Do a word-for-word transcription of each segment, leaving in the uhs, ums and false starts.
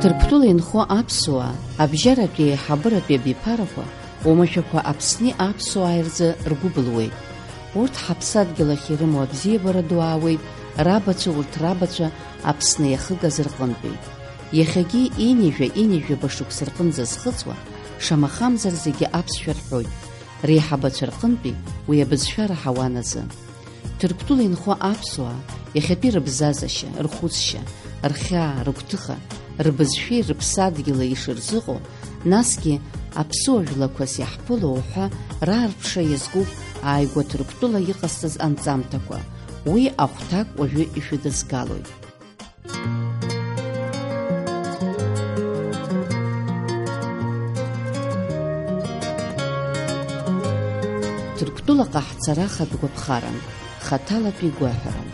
Ҭырқәтәыла инхо аԥсуаа, абжьаратәи аиҳабыратәи абиԥарақәа, уамашәақәа Аԥсни аԥсуааи рзы ргәы былуеит. Урҭ ҳаԥсадгьыл ахь ирымоу абзиабара ду аауеит, рабацәа урҭ рабацәа Аԥсны иахыгаз рҟынтәи. Иахьагьы инижәа-инижәаба шықәса рҟынӡа зхыҵуа, шамахамзар зегьы аԥсшәа рҳәоит, реиҳабацәа рҟынтәи уи абызшәа раҳауан азы. Ҭырқәтәыла инхо аԥсуаа, иахьатәи рыбзазашьа, рхәыцшьа, рхьаа, рыгәҭыха, рбызшәеи рыԥсадгьыли ишырзыҟоу, насгьы аԥсуа жәлақәас иаҳԥыло уҳәа раарԥшра иазкуп ааигәа Ҭырқәтәыла иҟасҵаз анҵамҭақәа, уи ахәҭак уажәы ишәыдызгалоит. Ҭырқәтәылаҟа ҳцара ахатә гәаԥхаран, хаҭалатәи гәаҳәаран.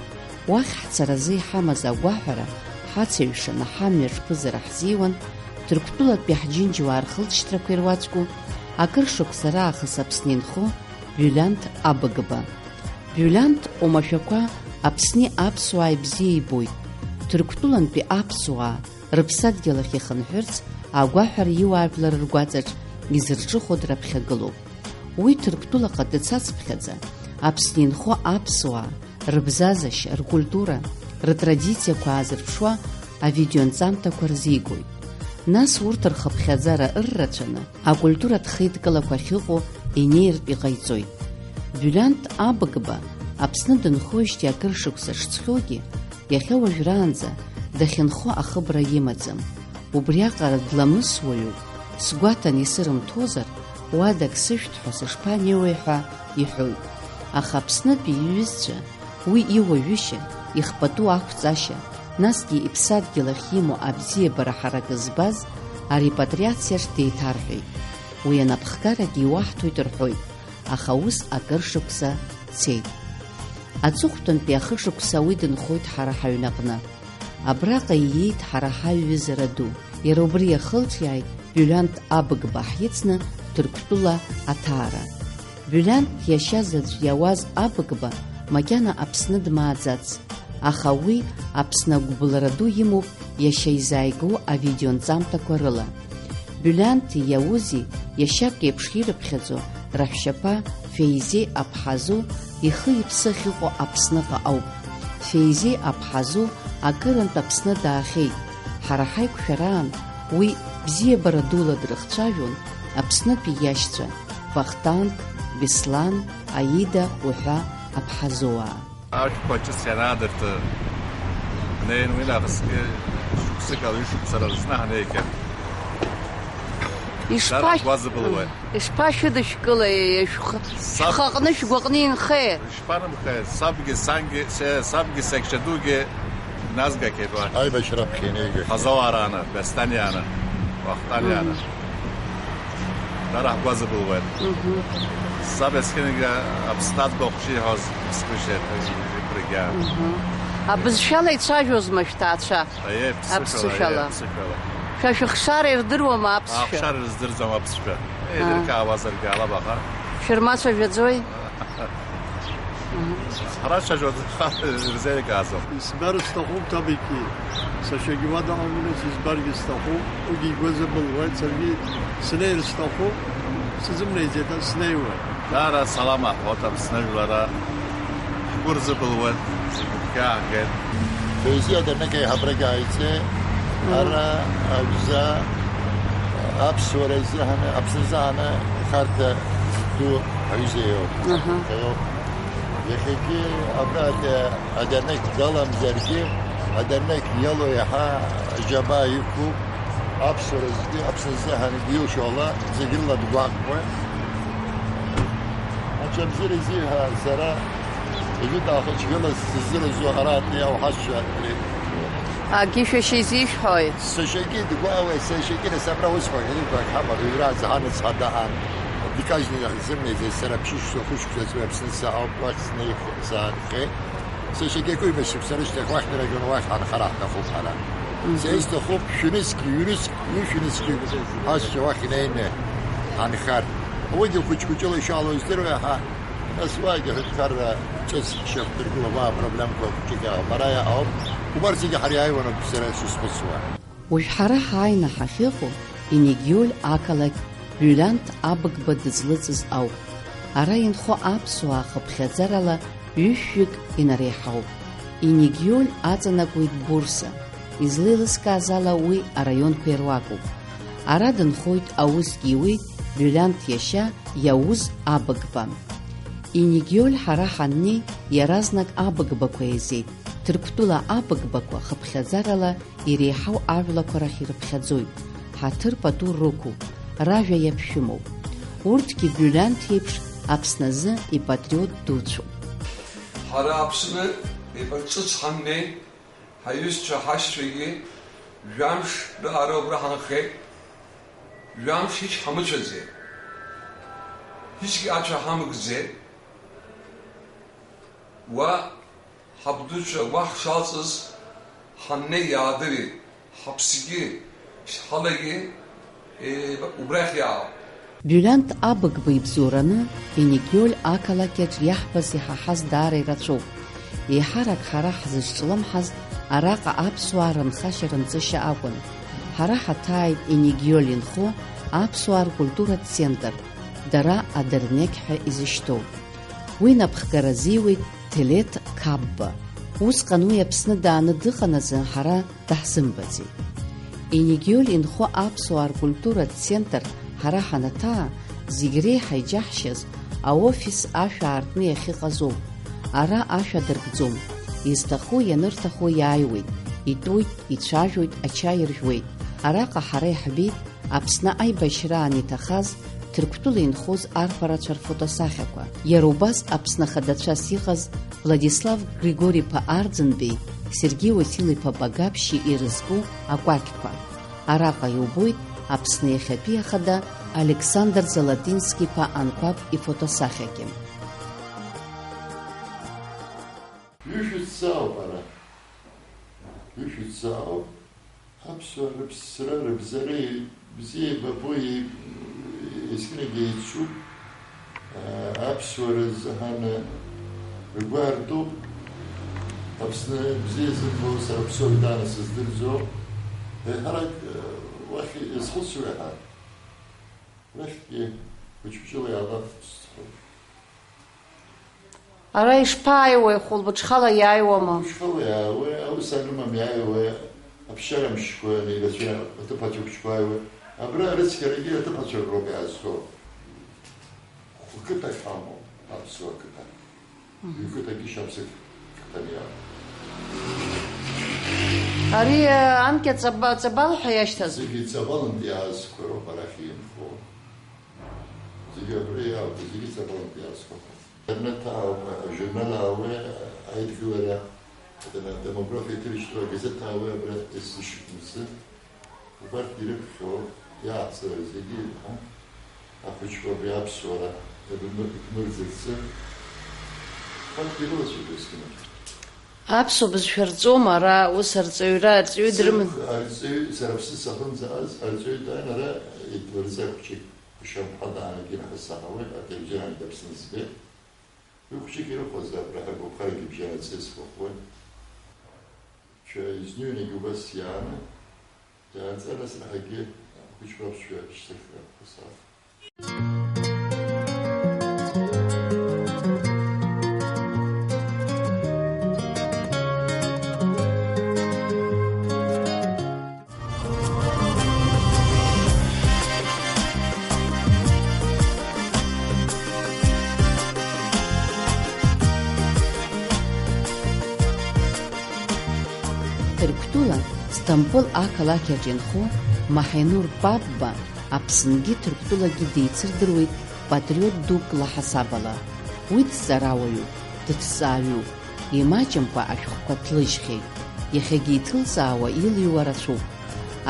Уахь ҳцаразы иҳамаз агәаҳәара ҳацеиҩшаны ҳамҩа ҿкызар ҳзиуан, Ҭырқәтәылатәи ҳџьынџьуаа рхылҵшьҭрақәа ируаӡәку, акыр шықәса раахыс Аԥсны инхо Бҩлиант Абыгба. Бҩлиант омашәақәа Аԥсни аԥсуааи бзиа ибоит. Ҭырқәтәылантәи аԥсуаа рыԥсадгьыл ахь ихынҳәырц агәаҳәара иуаажәлар ргәаҵаҿ изырҿыхо драԥхьагылоуп. Уи Ҭырқәтәылаҟа дыцацыԥхьаӡа, Аԥсны инхо аԥсуаа рыбзазашьа, ркультура, рытрадициақәа аазырԥшуа авидеонҵамҭақәа рзигоит. Нас урҭ рхыԥхьаӡара ыррацәаны, акультуратә хеидкылақәа ахьыҟоу инеиртә иҟаиҵоит. Бҩлиант Абыгба Аԥсны дынхоижьҭеи акыр шықәса шҵхьоугьы, иахьа уажәраанӡа дахьынхо ахыбра имаӡам. Убриаҟара дламысуаҩуп, сгәаҭан исырымҭозар, уадак сышәҭ ҳәа сышԥанеиуеи ҳәа иҳәоит. Аха Аԥснытәи иҩызцәа уи иуаҩышьа, ихпату ақәҵашьа, насгьы иԥсадгьыл ахь имоу абзиабара ҳаракы збаз арепатриациаҿ деиҭарҳәеит. Уи анапхгарагьы иуаҳҭоит рҳәоит, аха ус акыр шықәса цеит. Аҵыхәтәантәи ахышықәса уи дынхоит ҳара ҳаҩнаҟны. Абраҟа ииит ҳара ҳаиҩызара ду. Иара убри иахылҿиааит Бҩлиант Абыгба ҳицны Ҭырқәтәыла аҭаара. Бҩлиант иашьа заҵә иауаз Абыгба макьана Аԥсны дмааӡац, аха уи Аԥсны агәыбылра ду имоуп иашьа изааигәоу авидеонҵамҭақәа рыла. Бҩлианти иаузи иашьак еиԥш ирыԥхьаӡо раҳәшьаԥа Феизеи Аԥҳазу ихы-иԥсы ахьыҟоу Аԥсныҟа ауп. Феизеи Аԥҳазу акырынтә Аԥсны даахьеит. Ҳара ҳаиқәшәараан уи бзиабара дула дрыхцәажәон Аԥснытәи иашьцәа Вахтанг, Беслан, Аида уҳәа Аԥҳазуаа. Ашәқәа ҿыц ианаадырты, днеин уи нахысгьы шықәсык ала ҩышықәса рзы ҳнеихьан. Ишԥа-, Дара ҳгәазыбылуеит. Ишԥашәыдышәкылеи, шәх-, Саб- шәхаҟны шәгәаҟны инхеи? Ишԥанымхеи? Сабгьы, сангьы, се-, сабгьы, сашьа дугьы назгахьеит уахь. Аибашьра аԥхьа инеигахьеит. Ҳазоуарааны, Бесланианы, Вахтанианы. Мгм. Дара ҳгәазыбылуеит. Мгм. Саб есқьынгьы Аԥсны адгәаҟ шиҳәоз сгәышьеит, ибрагьы. Мгм. Абызшәала ицәажәозма шәҭаацәа? Аиеи, ԥсышәала, Аԥсышәала. Аиеи, ԥсышәала. Шәа шәыхшара ирдыруама аԥсшәа? Ахшара рыздырӡом аԥсшәа. Аа. Еилыркаауазаргьы ҟалап, аха. Шәырмацәажәаӡои? Ҳара ҳцәажәоит, рзеилкааӡом. Исбар сҭахуп Ҭабики. Сашьагьы уа дыҟамкәа сызбаргьы сҭахуп. Уигьы игәазыбылуеит, саргьы снеир сҭахуп. Сзымнеиӡеит, снеиуеит. Даара салам аҳәоит Аԥсны жәлара. Ҳгәы рзыбылуеит, зегьы гәыԥхьааҳгеит. Феизиа адырнықь аиҳабрагьы ааиҵеит. Мм. Ара аҩыза аԥсуара изыҳәаны, Аԥсны изыҳәаны харҭа ду аҩыза иоуп. Аҳа. Иоуп. Иахьагьы абра адырнықь даламзаргьы, адырнықь иалоу иаҳа џьабаа иқәуп. Аԥсуара зегьы, Аԥсны ззыҳәан илшо ала, зегьы рыла дгәаҟуеит. Аҽа бзиара изиҳәа, сара ижәытә аахыҵгылаз сыззыразу араатәи ауҳашьцәа ри-, Агьы шәашьа изишәҳәои? Сашьагьы дгәаауеит, сашьагьы нас абра усҟан, ҳамам, ҩра заҳаны сҳадаан. Дикажьны зымнеиӡеит, сара ԥшьышықәса, хәышықәса ҵуеит, Аԥсны саауп, уахь снеих-, саанхеит. Сашьагьы акәыҩба шықәса рышьҭахь уахь дырагон, уахь ҳанхар ҳҭахуп ҳара. Мгм. Сара исҭахуп шәнызқь, ҩнызқь, ҩышәнызқь ҳашьцәа уахь инеины ҳанхар. Уигьы хәыҷ-хәыҷыла ишалоу здыруеи ҳа, нас уаагьы аҳәынҭқарра ҿыц шьақәдыргылап, уа апроблемқәа хәыҷык иаауп. Ара иаауп. Убарҭ зегьы ҳара иааиуан ауп сара сызхәыцуа. Уажә ҳара ҳааины ҳахьыҟоу Енегиоль ақалақь Бҩлиант Абыгба дызлыҵыз ауп. Ара инхо аԥсуаа хыԥхьаӡарала ҩышәҩык инареиҳауп. Енегиоль аҵанакуеит Бурса, излеилыскааз ала уи араионқәа ируакуп. Ара дынхоит, аусгьы иуеит Бҩлиант иашьа Иауз Абыгба. Енегиоль ҳара ҳаннеи, иаразнак Абыгбақәа еизеит. Ҭырқәтәыла Абыгбақәа хыԥхьаӡарала иреиҳау ажәлақәа рахь ирыԥхьаӡоит, ҳаҭыр пату рықәуп, ражәа иаԥшәымоуп. Урҭгьы Бҩлиант иеиԥш Аԥсны азы ипатриот дуцәоуп. Ҳара Аԥсны ибарҿыц ҳаннеи, ҳаҩызцәа, ҳашьцәагьы жәамш раҟара убра ҳанхеит, жәамш ҳич ҳамыцәаӡеит, ҳичгьы ацәа ҳамгӡеит. Уа ҳабдуцәа уа ҳшалҵыз ҳаннеи иаадырит, ҳаԥсгьы, ҳалагьы, е, убрахь иаауп. Бҩлиант Абыгба ибзоураны Енегиоль ақалақьаҿ иаҳбаз иҳаҳаз даара ирацәоуп. Еиҳарак ҳара ҳзызҿлымҳаз араҟа аԥсуаа рынхашьа-рынҵышьа акәын. Ҳара ҳаҭааит Енегиоль инхо аԥсуаа ркультуратә центр, дара Адернеқь ҳәа изышьҭоу. Уи напхгара азиуеит Ҭелеҭ Қапба. Усҟан уи Аԥсны дааны дыҟан азы ҳара даҳзымбаӡеит. Енегиоль инхо аԥсуаа ркультуратә центр ҳара ҳанаҭаа, зегь реиҳа иџьаҳшьаз аофис ашә аартны иахьыҟаз ауп. Ара ашә адыркӡом. Изҭаху ианырҭаху иааиуеит, итәоит, ицәажәоит, ачаи ржәуеит. Араҟа ҳара иаҳбеит Аԥсны аибашьраан иҭахаз Ҭырқәтәыла инхоз арԥарацәа рфотосахьақәа, иара убас Аԥсны ахадацәас иҟаз Владислав Григори-иԥа Арӡынбеи, Сергеи Уасил-иԥа Багаԥшьи ирызку акәакьқәа. Араҟа иубоит Аԥсны иахьатәи ахада Александр Золотински-иԥа Анқәаб ифотосахьагьы. Ҩышәи ҵаауп ара. Ҩышәи ҵаауп. Аԥсуаа рыԥсра, рыбзара бзиа еибабо, еи-, есқьынагьы еицуп. Аԥсуаа рзыҳәан ргәы аартуп. Аԥсны бзиа зыббо сара Ԥсоу итәаны сыздырӡо. Еиҳарак уахь иазхәыцуеит ҳәа. Рахьгьы хәыҷ-быҷыла иаалаф сцәоуп. Ара ишԥааиуеи, хәылбыҽхала иааиуама? Хәылбыҽхала иаауеи, аус анымам иааиуеи, аԥсшьара мшқәа, ирацәа аҭыԥ ацәа хәыҷқәа ааиуеи. Абра арыцқьарагьы аҭыԥ ацәа роуп иаазго. Хәы қыҭак ҳамоуп, аԥсуа қыҭа. Мгм. Ҩ-қыҭаки шықәсык қыҭан иаауп. Ари, э, анкьа Ҵаба-, Ҵабал ҳәа иашьҭаз? Зегьы Ҵабалынтә иаазқәа роуп арахь инхо. Зегьы абра иаауп, зегьы Ҵабалынтә иаазқәа. Аинтернет аауп, ажурнал аауеи, аидгылара, адемографиа иҭыршьуа агазеҭ аауеи абра есышықәсазы. Убарҭ ирыԥхьо, иааҵра зегьы, ҳа, ахәыҷқәа абри аԥсуара ирмырӡырцы, убарҭ ирылацәажәо зқьынагь. Аԥсуа бызшәа рҵома ара, ус арҵаҩра, арҵаҩы дрыман? Сара арҵаҩы, сара аԥсы сахьынӡааз, арҵаҩы дааин ара идварзы ахәыҷы. Ишамԥҳәа даанагеит ҳәа саҳауеит, ателевизионгьы Аԥсны збеит. Уи хәыҷык ирыхәозар, абра ҳагәаԥхарагьы бжьанаҵы сгәахәуеит. Шәа изныҩнагьы убас иааны, иааҵа, нас раҳагьы ахәыҷқәа аԥсшәа шьҭыхра ҳәа саҳауеит. Ҭырқәтәыла, Сҭампыл ақалақь аҿы инхо Маҳенур Папба Аԥсынгьы Ҭырқәтәылагьы деицырдыруеит патриот дук лаҳасабала. Уи дҵарауаҩуп, дыҭҵааҩуп. Имаҷымкәа ашәҟәқәа ҭлыжьхьеит. Иахьагьы иҭылҵаауа илыҩуа рацәоуп.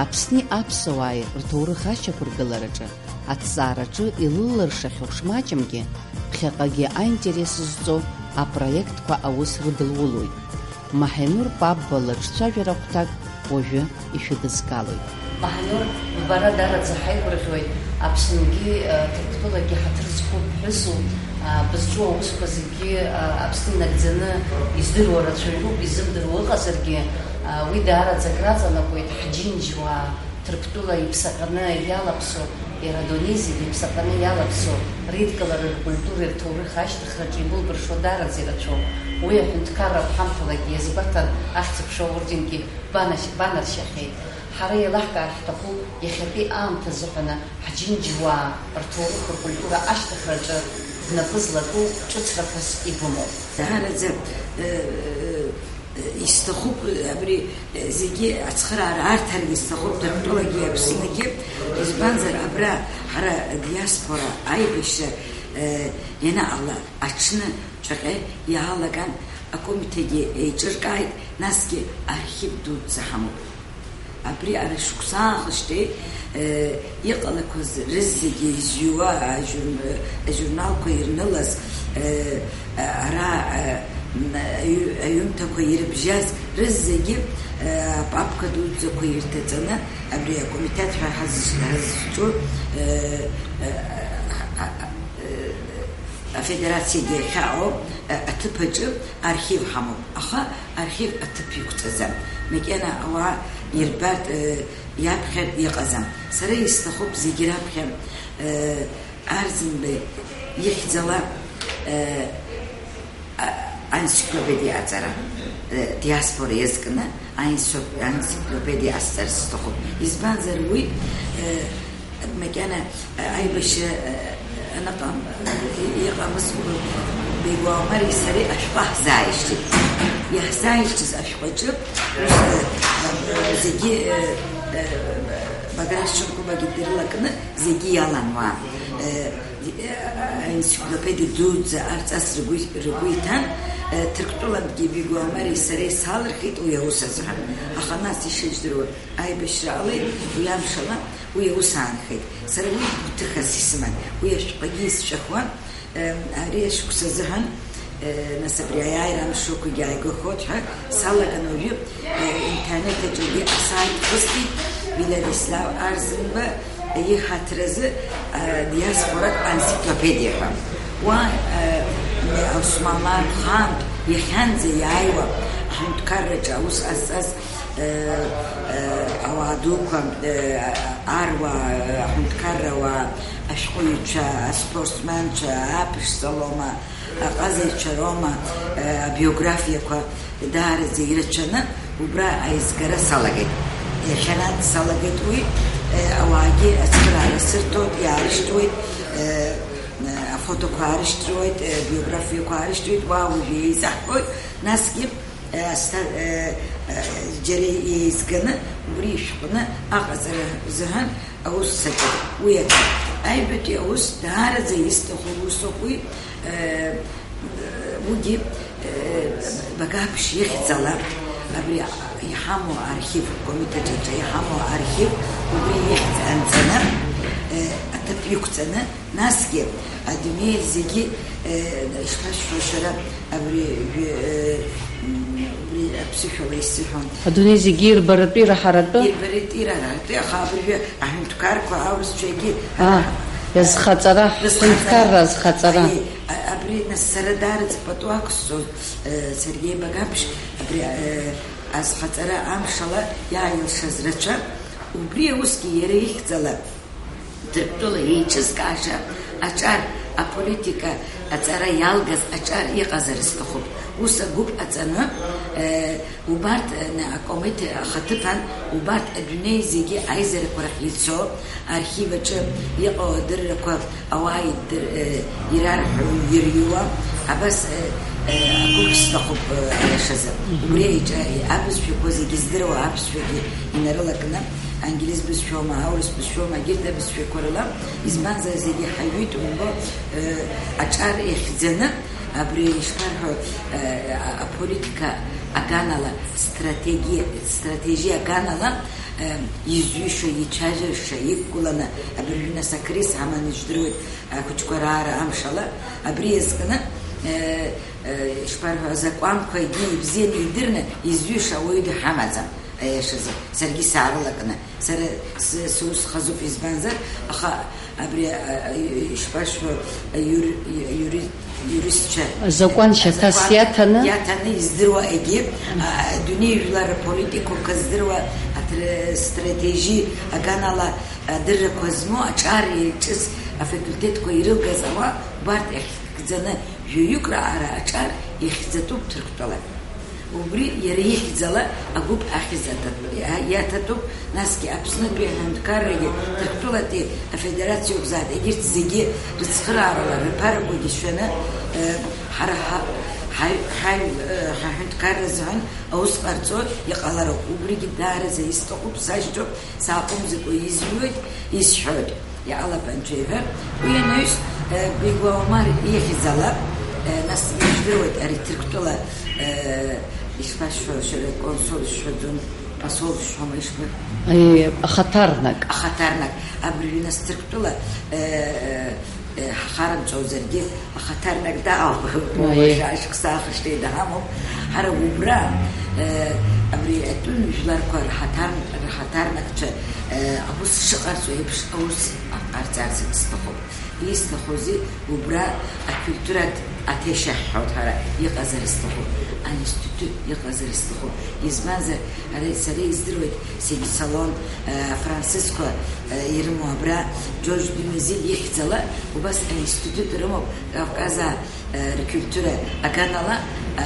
Аԥсни аԥсуааи рҭоурых ашьақәыргылараҿы, аҭҵаараҿы илылыршахьоу шмаҷымкгьы, ԥхьаҟагьы аинтерес зҵоу апроектқәа аус рыдылулоит. Маҳенур Папба лыҿцәажәара хәҭак уажәы ишәыдыскылоит. Маҳенур, бара дараӡа ҳаигәырӷьоит, Аԥсынгьы, э, Ҭырқәтәылагьы ҳаҭыр зқәу ԥҳәысуп, э, бызҿу аусқәа зегьы, э, Аԥсны инагӡаны издыруа рацәаҩуп, изымдыруа ыҟазаргьы, Уи даараӡа акраҵанакуеит ҳџьынџьуаа, Ҭырқәтәыла иԥсаҟьаны иалаԥсоу, иара адунеи зегьы иԥсаҟьаны иалаԥсоу, ридкылара, ркультуреи рҭоурыхи ашьҭыхраҿы ибылбыршо даараӡа ирацәоуп. Уи аҳәынҭқарра аԥҳамҭалагьы иазгәаҭан, ахьӡ-аԥша орденгьы банашь-, банаршьахьеит. Ҳара еилаҳкаар ҳҭахуп иахьатәи аамҭа азыҳәаны ҳџьынџьуаа рҭоурых, ркультура ашьҭыхраҿы знапы злаку ҿыцрақәас ибымоуп. Даараӡа, э, э, исҭахуп абри, э, зегьы ацхыраара арҭаргьы сҭахуп, Ҭырқәтәылагьы Аԥснагьы. Избанзар, абра ҳара диаспора аибашьра, э, ианаҟала аҽны ҵәаҟьа иаалаган, акомитегьы еиҿыркааит, насгьы архив дуӡӡа ҳамоуп. Абри ара шықәса аахышьҭеи, э, иҟалақәаз рызегьы изҩуа ажурн-, ажурналқәа ирнылаз, э, ара, э, м, аҩ-, аҩымҭақәа ирыбжьаз рызегьы, э, апапка дуӡӡақәа ирҭаҵаны, абри акомитет ҳәа ҳаз-, ҳазҿу, э, э, ҳа-, ҳа-, э, афедерациагьы иахьаҟоу, э, аҭыԥ аҿы архив ҳамоуп, аха архив аҭыԥ иқәҵаӡам. Макьана ауаа ирбартә, э, иаԥхьартә иҟаӡам. Сара исҭахуп зегьы раԥхьа, э, Арӡынба ихьӡала, э, а-, аенциклопедиа аҵара, э, диаспора иазкны аенцо-, аенциклопедиа азҵара сҭахуп. Избанзар уи, э, макьана, э, аибашьра, э, аныҟам, э, иҟамыз, э, Бегуа Омари сареи ашәҟәы ҳзааишьҭит. Иаҳзааишьҭыз ашәҟәы аҿы ус, э, э, зегьы, э, э, Баграт Шьынқәбагьы дрылакны зегьы иалан уа. Э, э, аенциклопедиа дуӡӡа арҵас ргәы, ргәы иҭан, э, Ҭырқәтәылантәгьы Бегуа Омари сареи салырхит уи аус азыҳәан. Аха нас ишыжәдыруа, аибашьра ҟалеит, уи амшала уи аус аанхеит. Сара уи гәҭыхас исыман, уи ашәҟәгьы исҵәахуан, э, ари ашықәс азыҳәан, э, нас абри аиааира амшқәагьы ааигәахоит ҳәа салаган уажәы, э, интернет аҿгьы асайт хысхит, Владислав Арӡынба иҳаҭразы, э, диаспоратә аенциклопедиа ҳәа. Уа, э, Османлы ахаантә иахьанӡа иааиуа аҳәынҭқарраҿы аус ҟазҵаз, э, э, ауаа дуқәа, э, аруаа, аҳәынҭқарра ауаа, ашәҟәыҩҩцәа, аспортсменцәа, Аԥшӡа Лома, аҟазаҩцәа роума, э, абиографиақәа даараӡа ирацәаны убра аизгара салагеит. Иахьанатә салагеит уи, э, ауаагьы ацхыраара сырҭоит, иаарышьҭуеит, э, э, афотоқәа аарышьҭруеит, э, абиографиақәа аарышьҭуеит, уа уажәы еизаҳгоит, насгьы, э, аста-, э, э, џьара еизганы убри ишәҟәны аҟаҵара азыҳәан аус саҿуп. Уи акы. Аҩбатәи аус даараӡа исҭаху усуп уи, э, уигьы, э, Багаԥшь ихьӡала абри иҳамоу архив, акомитет аҿы иҳамоу архив, убри ихьӡ анҵаны, э, аҭыԥ иқәҵаны, насгьы адунеи зегьы, э, ишԥасҳәо шәара, абри, э, м, убри аԥсышәала исзыҳәон. Адунеи зегьы ирбаратәи, ираҳаратәы? Ирбаратәи, ираҳаратәы, аха абыржәы аҳәынҭқарқәа, аурысцәагьы, а, иазхаҵара, рызхаҵара. Ҳҳәынҭқарра азхаҵара. Аиеи, а-, абри нас сара даараӡа пату ақәсҵоит, э, Сергеи Багаԥшь, абри, э, азхаҵара амшала иааилшаз рацәа, убри аусгьы иара ихьӡала Ҭырқәтәыла еиҿызкааша аҿар, аполитика аҵара иалгаз аҿар иҟазар сҭахуп. Ус агәыԥ ҟаҵаны, э, убарҭ, э, акомитет ахаҭыԥан, убарҭ адунеи зегьы аизарақәа рахь ицо, архив аҿы иҟоу адыррақәа ауаа идыр-, э, ирарҳәо, ирҩуа, абас, э, э, агәыԥ сҭахуп, э, аиашазы. Мгм. Убри аиҿы, э, абызшәақәа зегьы здыруа аԥсшәагьы инарылакны, англиз бызшәоума, аурыс бызшәоума, егьырҭ абызшәақәа рыла, избанзар, зегьы ҳажәит, умбо, э, аҿар иахьӡаны, абри ишԥарҳәо, э, а-, аполитика аганала, стратегиа, стратегиа аганала, э, изҩыша, ицәажәаша иқәгыланы, абыржәы нас акризис ҳаманы ижәдыруеит, ахәыҷқәа раара амшала, абри иазкны, э, э, ишԥарҳәо, азакәанқәа егьи ибзианы идырны изҩыша ауаҩы дҳамаӡам. Аиашазы, саргьы саарылакны, сара с-, сус хазуп, избанзар, аха абри, а, а, ишԥасҳәо, аиур-, иури-, иуристцәа азакәан шьаҭас азакәан иаҭаны, иаҭаны издыруа егьи, а, адунеи жәлар рполитикақәа здыруа атр-, стратежи аганала адыррақәа змоу аҿар иаҿыз афакультетқәа ирылгаз ауаа убарҭ иахьхьӡаны жәаҩык раара аҿар ихьӡатәуп Ҭырқәтәыла. Убри иара ихьӡала агәыԥ ахьӡ аҭатәуп, иа-, иаҭатәуп, насгьы Аԥснытәи аҳәынҭқаррагьы Ҭырқәтәылатәи афедерациоуп зааит, егьырҭ зегьы рыцхыраарала рԥарақәагьы шәаны, э, ҳара ҳа-, ҳаҩ-, ҳаҩ-, э, ҳаҳәынҭқарра азыҳәан аус ҟарҵо иҟалароуп. Убригьы даараӡа исҭахуп, сашьҭоуп, сааҟәымҵӡакәа изҩуеит, исҳәоит. Иҟалап анцәа иҳәар, уи анаҩс, э, Бигуа Омар ихьӡала, э, нас ижәдыруеит ари Ҭырқәтәыла, э, ишԥасҳәо, шәара консул шәҳәаӡом, посол шәҳәома, ишԥа-, Э, ахаҭарнак. Ахаҭарнак. Абыржәы нас Ҭырқәтәыла, э, э, э, ҳхарамҵозаргьы, ахаҭарнак даауп, Аиеи. Уажәы ашықәс аахышьҭеи даҳамоуп. Ҳара убра, э, абри атәым жәларқәа рҳаҭар-, рҳаҭарнакцәа, э, аус шыҟарҵо еиԥш аус ҟарҵарц сҭахуп. Исҭахузеи, убра акультуратә аҭешьа ҳҳәоит ҳара, иҟазар сҭахуп, аинститут иҟазар сҭахуп. Избанзар, ара, сара издыруеит, зегьы салон, э, афранцузқәа, э, ирымоу абра, Џьорџь Дюмезиль ихьӡала, убас аинститут рымоуп, Кавказаа рқьультура аганала, а,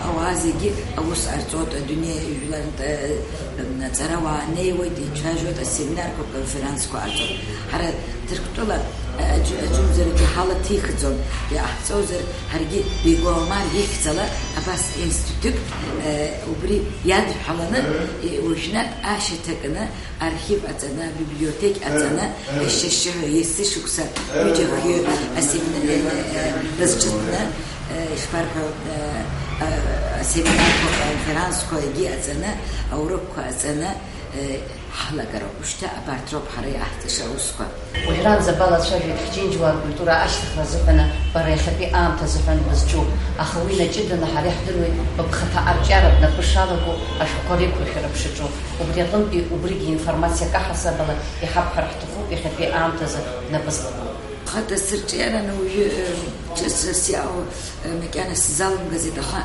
ауаа зегьы аус ҟарҵоит, адунеи жәлар, а, аҵарауаа неиуеит, ицәажәоит, асеминарқәа, аконферансқәа ҟарҵоит. Ҳара Ҭырқәтәыла, а, аџьы-, аџьымзарагьы ҳалаҭихӡом, иҟаҳҵозар, ҳаргьы Бигуа Омар ихьӡала абас институтк, а, убри иадҳәаланы, и-, уажәнатә ашьаҭа кны, архив аҵаны, абиблиотек аҵаны, ашьшьыҳәа есышықәса ҩыџьа-хҩы асеминар, э, э, рызҿыҭны, э, ишԥарҳәо, э, э, асеминарқәа, аконферансқәа егьи аҵаны, аурокқәа аҵаны, э, ҳалагароуп. Ушьҭа абарҭ роуп ҳара иаҳҵаша аусқәа. Уажәраанӡа балацәажәеит ҳџьынџьуаа ркультура ашьҭыхра азыҳәаны бара иахьатәи аамҭа азыҳәан бызҿу, аха уи наҷыданы ҳара иаҳдыруеит быԥхаҭа арҿиара бнапы шалаго ашәҟәқәа реиқәыршәара бшаҿу. Убри аҟынтәи убригьы информациак аҳасабала иҳабҳәар ҳҭахуп иахьатәи аамҭазы бнапы злаку. Быԥхаҭа сырҿиараны уажәы, э, ҿыцас иаауа, э, макьана сзалымгазеит, аха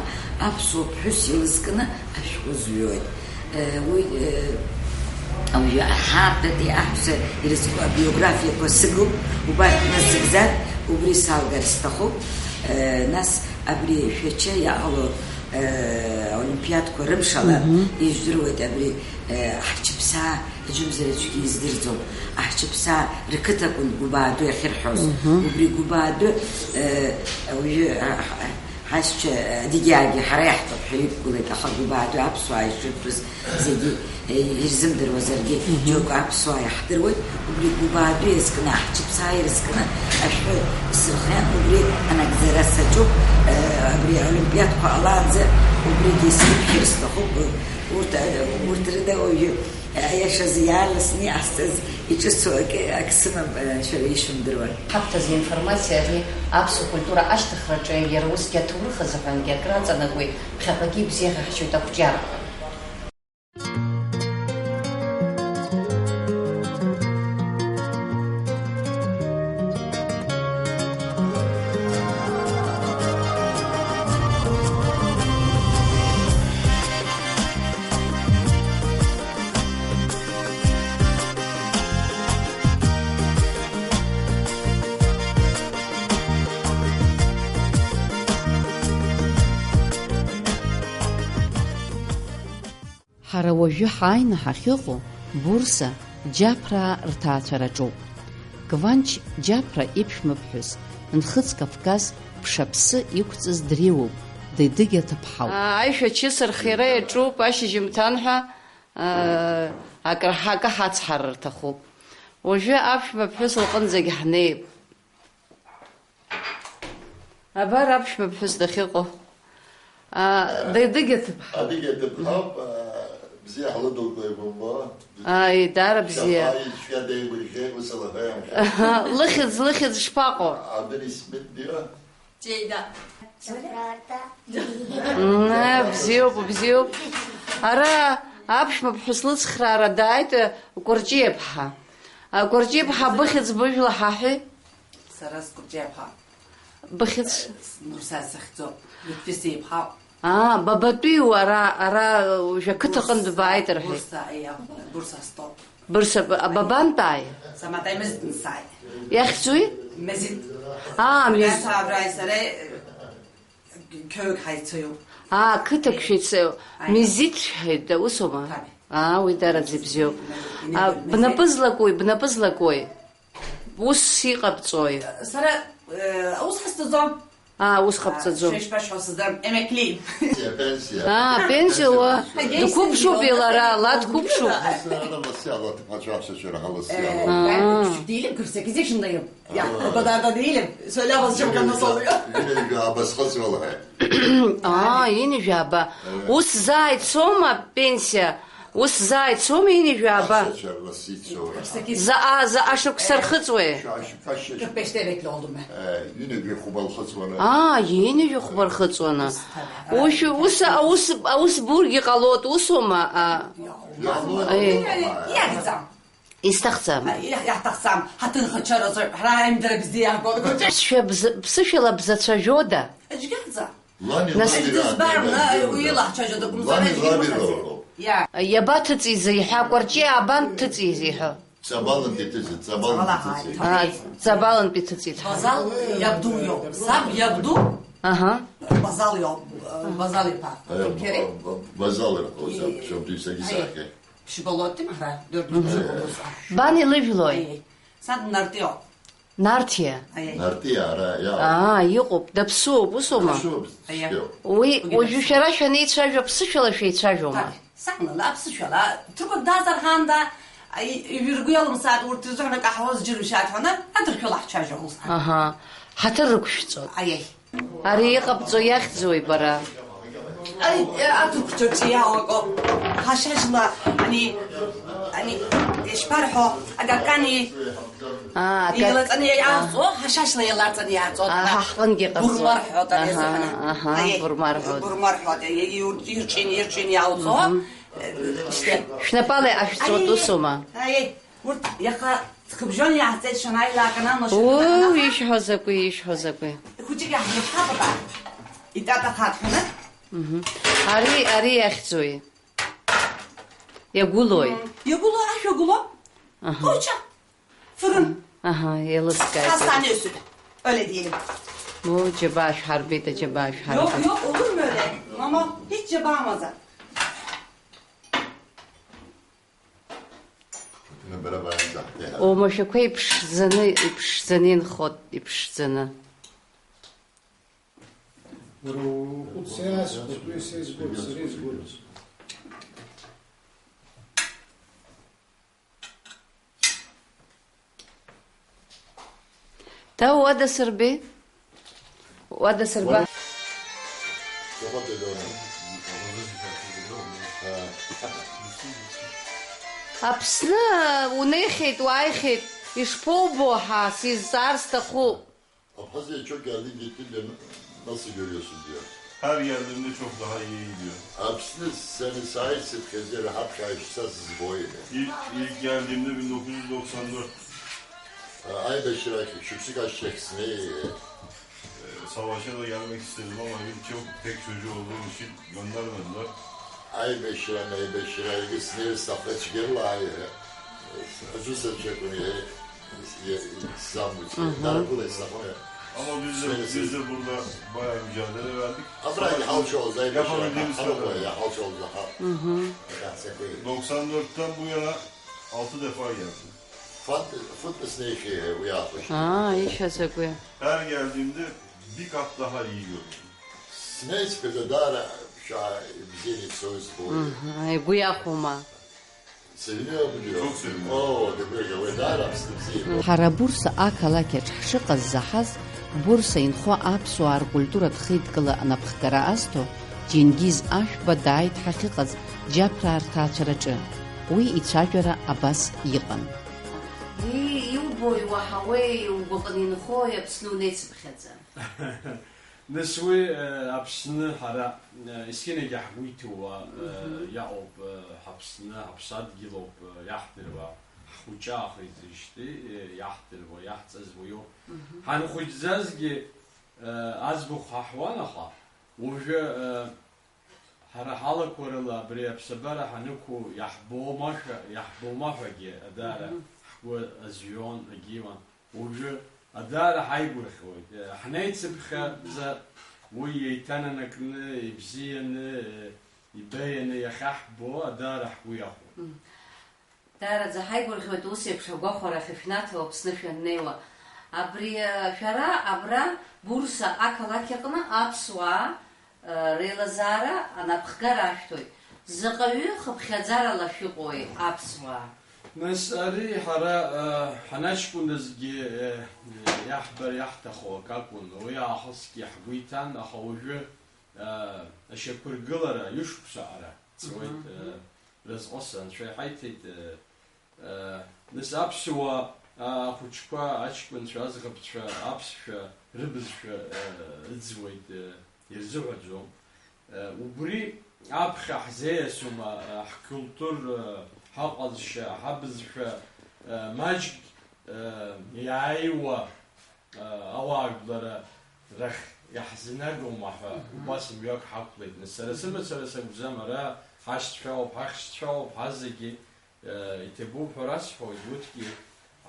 аԥсуа ԥҳәыс илызкны ашәҟәы зҩуеит. Уи, уи аҳаартатәи аҳәса ирызку абиографиақәа сыгуп, убарҭ насыгӡар, убри салгар сҭахуп. Нас абри Шәача иҟало, аолимпиадқәа рымшала, мгм, ижәдыруеит абри, аҳчыԥсаа, аӡәымзар аӡәгьы издырӡом, аҳчыԥсаа рқыҭакәын Гәыбааду иахьырҳәоз. Мгм. Убри Гәыбааду, уи, Ҳашьцәа, э, Адыгьаагьы ҳара иаҳтәуп ҳәа иқәгылеит, аха Гәыбааду аԥсуаа ишырҭоз зегьы, э, ирзымдыруазаргьы, мгм, џьоук аԥсуаа иаҳдыруеит. Убри Гәыбааду иазкны, аҳчыԥсаа ирызкны ашәҟәы сырхиан, убри анагӡара саҿуп, э, абри аолимпиадқәа ҟалаанӡа убригьы срыԥхьар сҭахуп, э, урҭ, э, урҭ рыда уажәы Аиашазы иаарласны иҟасҵаз иҿыцу акы, акы сымам, э, шәара ишәымдыруа. Ҳаԥҭазы информациа ари аԥсуа культура ашьҭыхраҿы иара усгьы аҭоурых азыҳәангьы акраҵанакуеит, ԥхьаҟагьы ибзиаҳахьчоит ақәҿиарақәа. Ҳара уажәы ҳааины ҳахьыҟоу Бурса, Џьаԥраа рҭаацәараҿы ауп. Кванч Џьаԥра иԥшәмаԥҳәыс, Нхыҵ Кавказ ԥшаԥсы иқәҵыз дреиуоуп, Дедыгь аҭыԥҳауп. Аишәа ачыс архиара иаҿуп ашьыжьымҭан ҳәа, аа, акры ҳакы ҳацҳар рҭахуп. Уажәы аԥшәмаԥҳәыс лҟынӡагь ҳнеип. Абар аԥшәмаԥҳәыс дахьыҟоу. Аа, Дедыгь аҭыԥҳа. Адыгь аҭыԥҳауп, аа, бзиа ҳлыдылкылеит бымбо. Ааи, даара бзиа. Шьафаи ишәа деигәырӷьеит, ус алаҳәа иамхьа. Лыхьӡ, лыхьӡ шԥаҟоу? Абдулисмет дио? Џьеида. Мм, бзиоуп, бзиоуп. Ара Аԥшәмаԥҳәыс лыцхраара дааит, Кәарҷиаԥҳа. А, Кәарҷиаԥҳа, быхьӡ быжәла ҳаҳәи? Сара сҟәыҷеиԥҳа. Быхьӡ? Нурсаа сахьӡуп. Литвис еиԥҳауп. Аа, бабатәиу ара, ара, уажә ақыҭаҟынтә бааит рҳәеит. Бурса, аиа, Бурса стол. Бырса, б-, а, бабантәааи? Саматай Мезид сааит. Иахьӡуи? Мезид. Аа, Мез-, Абрааи сареи, Қьоук ҳаицаҩуп. Аа, қыҭак шәеицаҩуп. Аиа. Мезид шәҳәеит, усоума? Қаби. Аа, уи дараӡа ибзиоуп. Мезид, аа, Мезид. Бнапы злакуи, бнапы злакуи? Ус иҟабҵои? Сара, э, аус ҳазҭаӡом. Аа, ус ҟабҵаӡом. Шәа ишԥашәҳәо, сыздырам, емеклиин. Пенсиа, пенсиа. Аа, пенсиа уа. Ҳагьеи дқәыԥшуп сыздыруам. Илара, ла дқәыԥшуп. Ҳазҭаара ласиала, ҭыԥҳацәа аҳәсачара ҳаласиала. Э, аа. Дилем кырсак, изишьын даем. Иа, аа, бадаада дилем, солява зчем канна солуя. Ҩынҩажәа абасҟыҵуала. Аа, ҩынҩажәа аба. Э. Ус заа ицома пенсиа? Ус заа ицома ҩынҩажәа аба? Аҳәсачара ласиҵоура. Заҟа, заҟа шықәса рхыҵуеи? Шәа-, шәа-, шәа-, Кырпештевек лондуме. Э, ҩынҩажәа хәба лхыҵуаны. Аа, ҩынҩажәа хәба рхыҵуаны. Ус, ус, аус, аус бургьы ҟалоит, усоума? А, иа-, иа-, э. Иа-, иагӡам. Исҭахӡам. Иа-, иаҳҭахӡам, ҳаҭынхацәа рацәа, ҳара аимдара бзиа иаҳгәаҭоит. Ԥсшәа бз-, ԥсышәала бзацәажәода? Аџьгьаҳӡа. Лани нас лаби дызбар, раҳҭа, на, уи лаҳцәажәо дакәымзар, лани лаби аиҳабацәа. Роуп. Иа. Иабаҭыҵи зеиҳәа, Кәарҷиа абанҭыҵи зеиҳәо? Ҵабалынтә иҭыҵит, ҵабалынтә иҭыҵит. Ҵабалынтә иҭыҵит. Базал иабду иоуп. Саб иабду? Аҳа. Базал иоуп, Базал иԥа. Э, Кере? Б-, Б-, Базал иоуп, саб, и-, сабду исагьы аи. Сахьа. Шьболоттим ҳара дөрдуш. Мгм. Бан илыжәлои? Аиеи. Саб Нартиоуп. Нарҭиа? Аиеи. Нартиа, ара, иа. Аа, иҟоуп, даԥсуоуп, усоума? Даԥсуоуп, аиеи. Цәгьоуп. Уи, уажәы шәара шәанеицәажәо, ԥсышәала шәеицәажәома? Ҭак, сакәны, ла, ԥсышәала, ҭырқәак дазар ҳаанда, аи, иҩыргәы иалымсааит, урҭ рзыҳәан акы ҳауаз џьыршьааит ҳәаны, аҭырқәа лаҳцәажәо усҟан. Аҳа. Ҳаҭыр рықәшәҵоит. Аиеи. Ари иҟабҵо иахьӡуи бара? Ари, э, аҭырқәцәа рҿы иаауа акоуп. Ҳашьашьла, ани, ани, ишԥарҳәо, агакани, аа, ага-, илаҵаны иаауҵо, ҳашьашьла илаҵаны иааҵо. Аа, ҳа ҳҟынгьы иҟабҵо. Бурма рҳәоит ари азыҳәан. Аҳа, аҳа, аиеи, бурма рҳәоит. Бурма рҳәоит, аиеи, иур-, ирҿин, ирҿин иаауҵо. Мгм. Э, шьҭа. Шәнапала иҟашәҵо, аиеи, усоума? Аиеи. Урҭ иаха ҵхыбжьон иааҳҵеит, шанааилак анан лашьа. Уу, ишәҳәо закәи, ишәҳәо закәи? Хәыҷык иаҳзыԥхьап, аба. Итатахаат ҳәаны. Мгм. Ари, ари иахьӡуи? Иагәылои? М, иагәыло, ашәа гәыло. Аҳа. Хәыҷы. Фырын. Аҳа, еилыскааит. Хасҭан иасуп. Öyle diyelim. О, џьабаа шәҳарбеит, аџьабаа шәҳарбеит. Yok, yok, olur mu öyle? Mama, hiç џьабаа амаӡам. Оумашәақәа иԥшӡаны, иԥшӡаны инхот, иԥшӡаны. Уара уҟәыд сара исгәаԥхо, сара исгәаԥхо. Та уадасырбеи? Уадасырба. Аԥсны унеихьеит, уааихьеит, ишԥоубо ҳәа сизҵаар сҭахуп. Абхазиа ачок иаалигеит, нас игәырҩа судиа. Ҳар иаалымны ачок даҳа иеиӷьу. Аԥсны сцена сааит, сыԥхьаӡа ҳаԥхьа ишцаз збоит. И-, егьаалымны миллион нықәызго Алықьсандр. Аибашьрахь шықәсык ашьҭахь снеи. Э, сауашьала иармахь сҭыӡбом, аҩымчоуп, ԥеқь шәажәы уалгәылшьит, Гондар, Гондар. Аибашьра, аибашьра, егьи снеир сҭаххеит цәгьарала, аиҳа. Аӡәы саҵәы акәын, иаҳа, иа-, исзамуит. Мгм. Даргәылеит сҭахын. Амма биза, снеир сҭахын. Биза бурда бая мжадара вардик. Абра иҳалшоз аибашьра, иаҳалшоз аха. Мгм. Иаҳцақәеи. Doksan dörtten bu yana altı defa geldi. Фант, фынтә снеихьеи уи аахәашьа. Аа, ишәа закәи? Her geldiğimde bir kat daha iyi görüyorum. Снеицәгьада даара шәа ибзианы ицоит збоит. Мгм, игәы иахәома? Сыҩны агәы иахәоит. О, дагәырӷьа, уи даара Аԥсны бзиа ибоит. Ҳара Бурса ақалақь аҿы ҳшыҟаз заҳаз, Бурса инхо аԥсуаа ркультуратә хеидкыла анапхгара азҭо Џьенгиз Ашәба дааит ҳахьыҟаз Џьаԥраа рҭаацәараҿы. Уи ицәажәара абас иҟан. Ии, иубои, уаҳауеи, угәаҟны инхои, Аԥсны унеицыԥхьаӡа? Нас уи, э, Аԥсны ҳара, э, есқьынагьы ҳгәы иҭоуа, э, Мгм. иаҟоуп, э, ҳАԥсны, ҳаԥсадгьылоуп, э, иаҳдыруа, ҳхәыҷы аахиҵеижьҭеи, э, иаҳдыруа, иаҳҵазуа иоуп. Мгм. Ҳанхәыҷӡазгьы, э, аӡбахә ҳаҳуан, аха уажәы, э, ҳара ҳалақәа рыла абри аԥсабара ҳанықәу иаҳбома ҳәа, иаҳбома ҳәагьы даара Мгм. ҳгәы азҩон, агьиуан. Уажәы адаара ҳаигәырӷьоит. Ҳнеицыԥхьаӡа уи еиҭананакны, ибзианы, ибеианы иахьаҳбо адаара ҳгәы иахәоит. Мм. Даараӡа ҳаигәырӷьоит ус еиԥш агәахәарахь шәнаҭо Аԥсны шәаннеиуа. Абри, э, шәара абра Бурса ақалақь аҟны аԥсуаа Реилазаара анапхгара ашәҭоит. Заҟаҩы хыԥхьаӡарала шәыҟои, аԥсуаа? Нас ари ҳара, э, ҳанаҷкәыназгьы, э, иаҳбар иаҳҭаху акы акәын. Уи аахысгьы ҳгәы иҭан, аха уажәы, э, ашьақәыргылара ҩышықәса ара ҵуеит, Мгм. э, разҟыс анцәа иҳаиҭеит, э, Нас аԥсуаа, ахәыҷқәа, аҷкәынцәа, аӡӷабцәа, аԥсшәа, рыбызшәа, э, ыӡуеит, э, ирзыҳәаӡом. Э, убри аԥхьа ҳзеиасума, э, ҳкультур, э, ҳаҟазшьа, ҳабызшәа, э, маҷк, э, иааиуа, э, ауаажәлара рахь иаҳзынагома ҳәа Мгм. убас мҩак ҳақәлеит. Нас сара сымацара сакәӡам, ара ҳашьцәа ауп, ҳахьшьцәа ауп, ҳазегьы Э, иҭабуп ҳәа расҳәоит, урҭгьы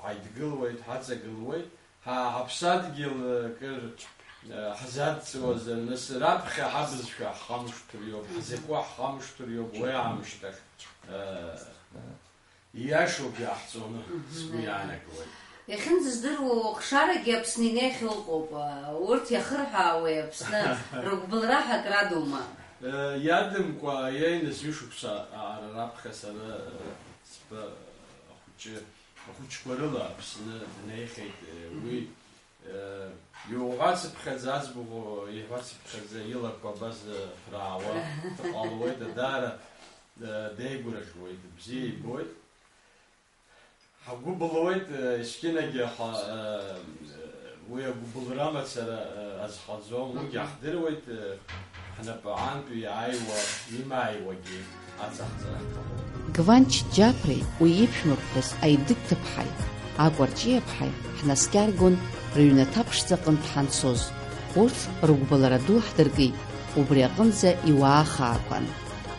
ҳаидгылуеит, ҳаҵагылуеит, ҳа-, ҳаԥсадгьыл, э, кыр, э, ҳзадҵуазар, нас раԥхьа ҳабызшәа ҳхамышҭыр иоуп, ҳзакәа ҳхамышҭыр иоуп, уи аамышьҭахь, э, ииашоуп иаҳҵоны, сгәы иаанагоит. Иахьынӡаздыруа, хшарагьы Аԥсны инеихьоу ыҟоуп, урҭ иахырҳәаауеи Аԥсны рыгәбылра ҳәа акрадума? Э, иадымкәа, иеины зҩышықәса ара раԥхьа сара, э, сба-, ахәыҷы, ахәыҷқәа рыла Аԥсны днеихьеит, э, уи, э, иуҳәацыԥхьаӡа, аӡбахә иҳәацыԥхьаӡа илақәа абас, э, ԥраауа дҟалоит, даара, э, деигәырӷьуеит, бзиа ибоит. Ҳгәы былуеит, э, есқьынагьы, аха, э, уи агәыбылра мацара, э, азхаӡом, уигьы Мгм. ҳдыруеит, э, ҳнапы аантәи иааиуа, имааиуагьы аҵаҳҵара ҳҭахуп. Гванч Џьаԥреи уи иԥшәмаԥҳәыс Аидык ҭыԥҳаи, Акәарҷиаԥҳаи ҳнаскьаргон рыҩнаҭа ԥшӡаҟынтә ҳанцоз. Урҭ рыгәбылра ду ҳдыркит, убри аҟынӡа иуаа хаақәан.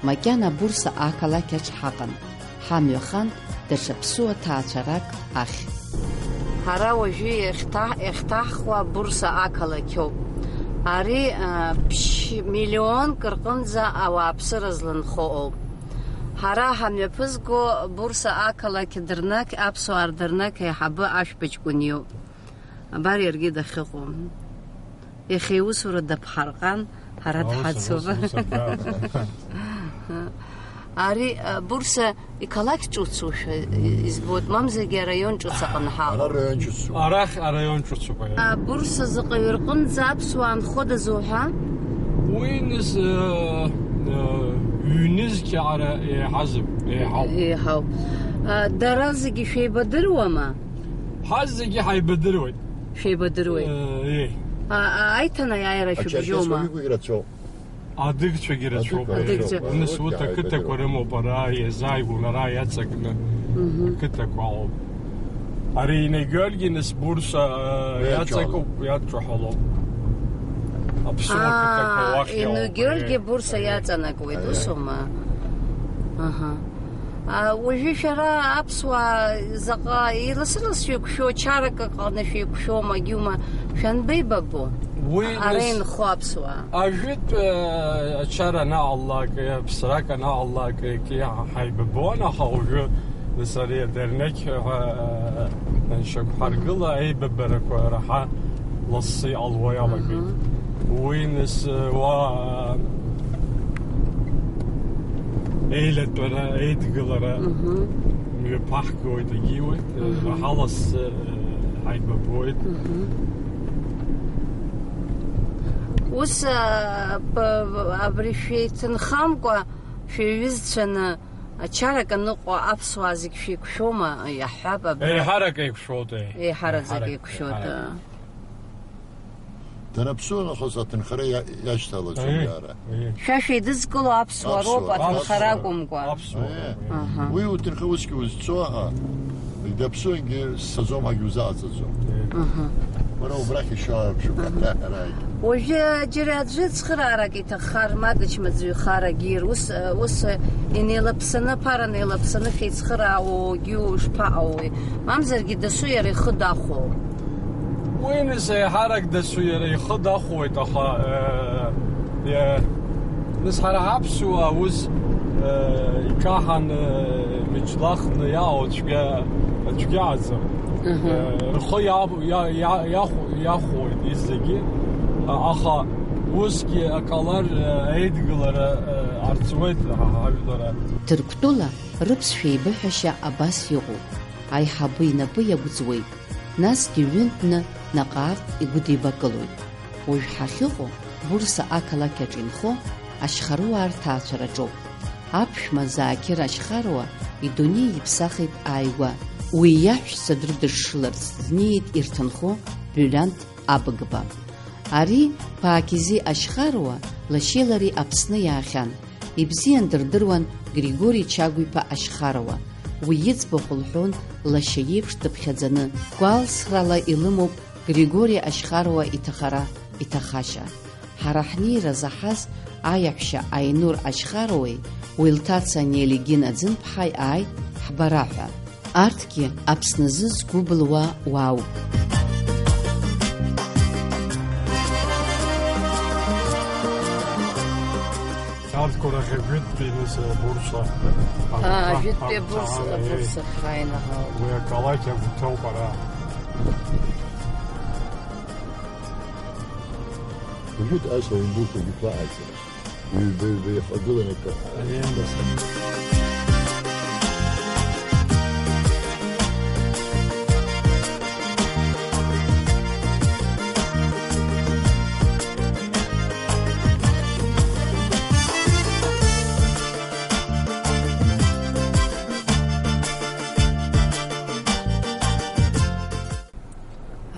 Макьана Бурса ақалақь аҿ ҳаҟан. Ҳамҩахан даҽа ԥсуа ҭаацәарак ахь. Ҳара уажәы иахьҭа-, иахьҭаҳхуа Бурса ақалақьоуп. Ари, а, ԥшь-, миллионк рҟынӡа ауааԥсыра зланхо ауп. Ҳара ҳамҩаԥызго Бурса ақалақь дырнақь, аԥсуаа рдырнақь аиҳабы Ашәба ҷкәын иоуп. Абар иаргьы дахьыҟоу. Иахьа иусура даԥҳарҟан, ҳара Аус, дҳацуп. Аус, аус, абра, абра. Ари, а, Бурса иқалақь ҿыцушәа избоит, мамзаргьы араион ҿыц аҟны ҳаҟоуп. Ара раион ҿыцуп. Арахь араион ҿыцуп, аиа. А, Бурса заҟаҩы рҟынӡа аԥсуаа нходаз уҳәа? Уи ныз, э, э, ҩнызқьаара еиҳазып, еиҳауп. Еиҳауп. А, дара зегьы шәеибадыруама? Ҳазегьы ҳаибадыруеит. Шәеибадыруеит? Э, еи. А, а, аиҭанеиааира шәыбжьоума? Ачерқьесқәагьы ирацәоуп. Адыгцәагьы рацәоуп. Адыгцәа. Адыгцәа. Нас урҭ ақыҭақәа рымоуп, ара иазааигәаны, ара иаҵакны Мгм. ақыҭақәа ауп. Ари Инагьольгьы нас Бурса, э, Иаҿалоуп. Иаҵакуп, иаҿаҳәалоуп. Аԥсуа Аа, ақыҭақәа уахь иауп. Инагьольгьы Бурса Аиа. Иаҵанакуеит, Аиа. Усоума? Аҳа. А, уажәы шәара аԥсуаа заҟа иласыла шәеиқәшәо, чарак аҟны шәеиқәшәома, агьиума, шәанбеибабо? Уи Ара нас инхо аԥсуаа. Ажәытә, э, ачара анаҟалалак, э, ԥсрак анаҟалалак, э, ки-, ҳаибабон, аха уажәы нас ари адернеқь ҳәа, э, аншьақәҳаргыла, аибабарақәа раҳа лассы иҟалуа иалагеит. Аҳа. Уи нас, уа, еилатәара, еидгылара Мгм. мҩаԥаҳгоит, агьиуеит, Мгм. раҳа лассы, ҳаибабоит. Мгм. Ус, а, б-, абри шәеиҭынхамкәа, шәеиҩызцәаны ачарак аныҟәо аԥсуаа зегь шәеиқәшәома, иаҳҳәап, абра. Еиҳарак еиқәшәоит, еи. Еиҳараӡак Еиҳарак, еиқәшәоит, еиҳарак. Аа. Дара аԥсуа нахыс аҭынхара иа-, иашьҭалаӡом. Аиеи, иара. Аиеи. Шәа шәеидызкыло аԥсуа роуп, аԥсуа, аҭынхара аԥсуа, акәымкәа. Аԥсуа. Аиеи. Аҳа. Уи уҭынха усгьы узцо, аха, егьаԥсуангьы сцаӡом ҳәагьы узаҟаҵаӡом. Аиеи. Аҳа. Уара убрахь ишьоуааԥшуп, аҳа, арагь. Уажәы џьара аӡәы цхыраарак иҭаххар, ма дычмазаҩхарагьы, ус, ус инеилаԥсаны, ԥаран еилаԥсаны шәеицхыраауагьы шԥаҟалои? Мамзаргьы дасу иара ихы дахәо. Уи, нас, еиҳарак дасу иара ихы дахәоит, аха, э, э, нас, ҳара ҳаԥсуаа ус, э, икаҳаны, э, мыџьлахны иаауа цәгьа, цәгьаӡам. Аҳа. Э, рхы иа-, иа-, иа-, иахә-, иахәоит зегьы, а-, аха усгьы аҟалар, э, аидгылара, э, арҵуеит ҳа-, ҳажәлар. Ҭырқәтәыла рыԥсшәа еибыҳәашьа абас иҟоуп, аиҳабы инапы иагәӡуеит. Насгьы ҩынтәны наҟ-ааҟ игәыдибакылоит. Уажә ҳахьыҟоу Бурса ақалақь аҿы инхо ашьхаруаа рҭаацәараҿоуп. Аԥшәма Заақьыр Ашьхаруа идунеи иԥсахит ааигәа. Уи иаҳәшьцәа дрыдышшыларц днеит ирҭынхо Бҩлант Абыгба. Ари Паакизи Ашьхаруа лашьеи лареи Аԥсны иаахьан. Ибзиан дырдыруан Григори Чагә-иԥа Ашьхаруа. Уи иӡбахә лҳәон лашьа иеиԥш дыԥхьаӡаны. Гәалсрала илымоуп Григори Ашьхаруа иҭахара, иҭахашьа. Ҳара ҳнеира заҳаз аиаҳәшьа Аинур Ашьхаруеи уи лҭаца Нелигин Аӡынԥҳаи ааит ҳбара ҳәа. Арҭгьы Аԥсназы згәы былуа уаауп. Арҭқәа рахь ажәытәтәи, нас, Бурса. Аа, ажәытәтәи Бурса, Бурса ахьааинаҳау. Уи ақалақь агәҭоуп ара. Уажәы ас аундуқәагьы ԥааӡа. Ҩба-ҩба ихагылан акы. Аиеи.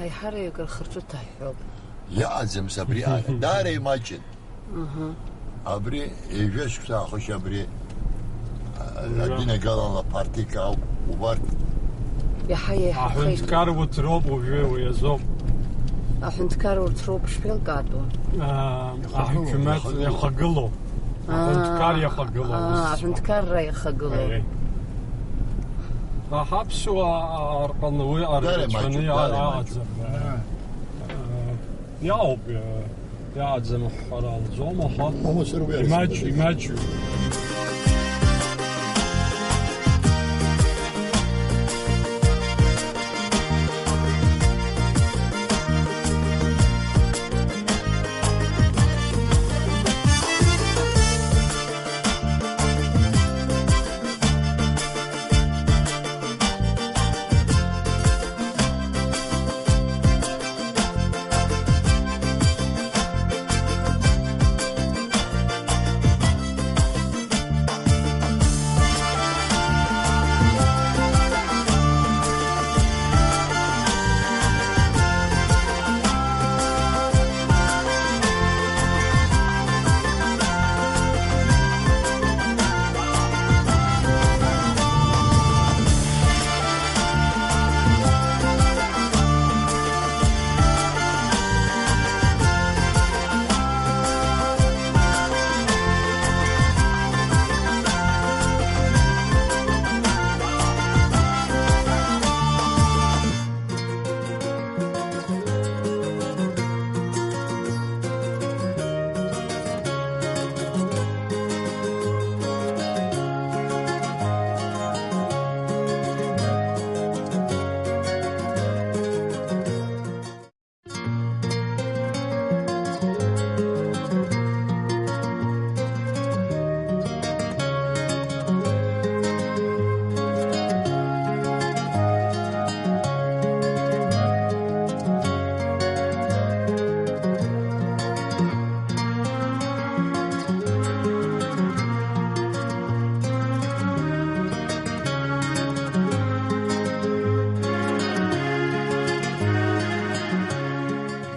Аиҳараҩык рхырҿыҭ аҳәҳәоуп. Иаҟаӡамыз абри ара. Даара имаҷын. Мгм. Абри ҩажәа шықәса аахыс абри, а, Ҩажәа. Адин агалала партик ауп, убарҭ. Иаҳа еиҳахеит. Аҳәынҭқар урҭ роуп уажәы уи азоуп. Аҳәынҭқар урҭ роуп шԥеилкаатәу? Аа, иахагылоу, аҳәынҭқар иахагылоу. Иахагылоу. Аа. Аҳәынҭқар иахагылоу. Аа, ус. Аҳәынҭқарра иахагылоу. Аиеи. Аҳаԥсуаа рҟны уи дара арацәаны имаҷуп, дара имаҷуп. Иааӡам. Аа. Иаауп, иа-, иааӡам ҳәара алҵом, аха. Умацара уи имаҷ-, арацәа имаҷҩуп.